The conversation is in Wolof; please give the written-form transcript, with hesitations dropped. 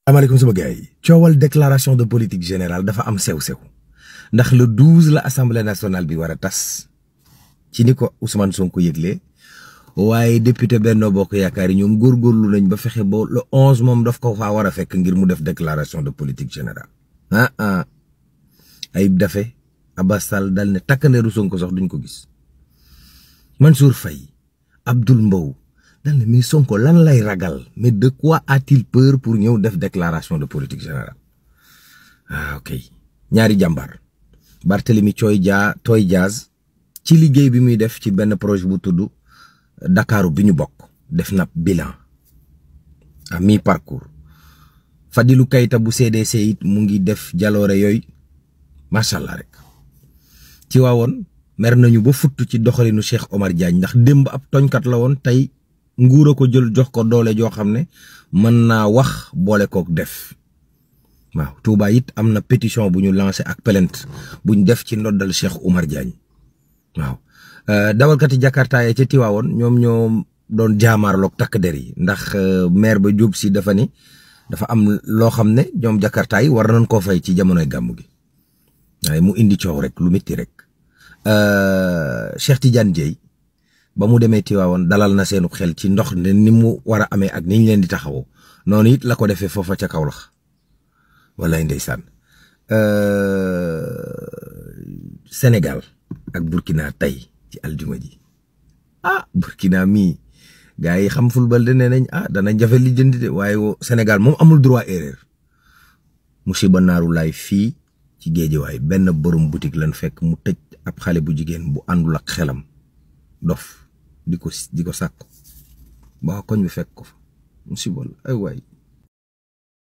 asalaamaaleykum sama gars yi coowal déclaration de politique générale dafa am sew-sew ndax le 12 la assemblée nationale bi war a tas ci ni ko Ousmane Sonko yëgle waaye député Benno Bokk Yaakaar yi ñoom góorgóorlu nañ ba fexe ba le 11 moom daf ko faa war a fekk ngir mu def déclaration de politique générale Ayib Daffé Abbas Sall dal ne takkandeeru Sonko sax duñ ko gis Mansour Faye Abdoul Mbow dal ne mais Sonko lan lay ragal mais de quoi a-t-il peur pour ñëw def déclaration de politique générale ok ñaari jàmbaar Barthélemy Toye Dias ci liggéey bi muy def ci benn projet bu tudd Dakaru bi ñu bokk def na bilan à mi-parcours Fadilou Keita bu CDC it mu ngi def jaloore yooyu macha allah rek ci waawoon mer nañu ba futt ci doxalinu Cheikh Omar Diagne ndax démb ab tooñkat la woon tey nguur a ko jël jox ko doole joo xam ne mën naa wax boole kook def waaw Touba it am na pétition bu ñu lancé ak plainte bu ñu def ci ndoddal Cheikh Omar Diagne waaw dawalkati Jakarta yi ca Tiwaawoon ñoom ñoo doon jaamaarloog takk der yi ndax maire ba Diop si dafa ni dafa am loo xam ne ñoom Jakarta yi war nañ koo fay ci jamonoy gàmmu gi waaye mu indi coow rek lu métti rek Cheikh Tidiane Dieye ba mu demee Tiwaawoon dalal na seenu xel ci ndox ne ni mu war a amee ak ni ñu leen di taxawoo noonu it la ko defee foofa ca Kaolack wallaay ndeysaan Sénégal ak Burkina tey ci aljuma ji Burkina mii gars yi xam football de nee nañ dana jafe li jënd de waaye Sénégal moom amul droit erreur musiba naaru laay fii ci Géejawaay benn borom boutique lan fekk mu tëj ab xale bu jigéen bu àndul ak xelam dof di ko sàkku ba koñ bi fekk ko fa musiba ay waay